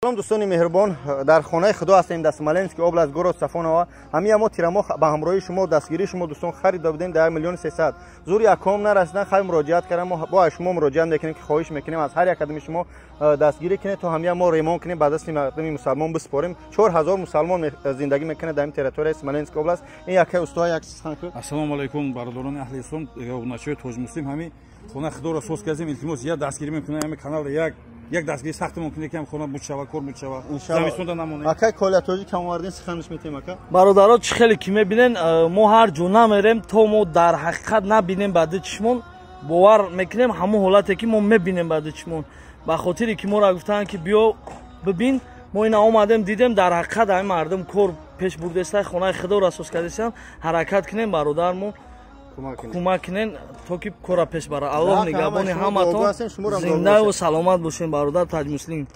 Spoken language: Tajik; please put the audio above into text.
Салом, дӯстони меҳрубон, дар хонаи худо ҳастем, дар Смоленский область, город Сафоново. Ҳамия мо тирамоҳ ба ҳамроҳии шумо, дастгирии шумо, дӯстон, харида будем дар 1 300 000. Зури аком нарасидан, хай, муроҷиат кардам. Мо бо шумо муроҷиат мекунем, ки хоҳиш мекунем аз ҳар як қадами шумо дастгирӣ кунед, то ҳамия мо ремонт кунем, ба дасти мардуми мусалмон биспорем. 4000 мусалмон зиндагӣ мекунад дар ин территорияи Смоленский область. Ин якай устоа як сухан. Ассалому алайкум, бародарони аҳли ислом, обуначиҳои Тоҷмуслим. Ҳамин хона худоро соз кардем. Илтимос, як дастгирӣ мекунем ҳамин каналро, як дастгири сахти мумкине, ки хона буд шава, кор буд шава, замистонда намонем. Акай Коля Тоҷик кам овардин, суханаш метем, ака. Бародаро, чӣ хеле ки мебинен, мо ҳар ҷо намерем, то мо дар ҳақиқат набинем баъди чишмон, бовар мекунем ҳамон ҳолате ки мо мебинем баъди чишмон. Ба хотире ки моро гуфтанд, ки биё бибин, мо ина омадем, дидем, дар ҳақиқат ҳамин мардум кор пеш бурдеста, хонаи худоро асос кардесиям. Ҳаракат кунем, бародармо, кӯмак кунен, то ки кора пеш бара. Аллоҳ нигаҳбони ҳаматон, зиндаву саломат бошем, бародар Таҷмуслим.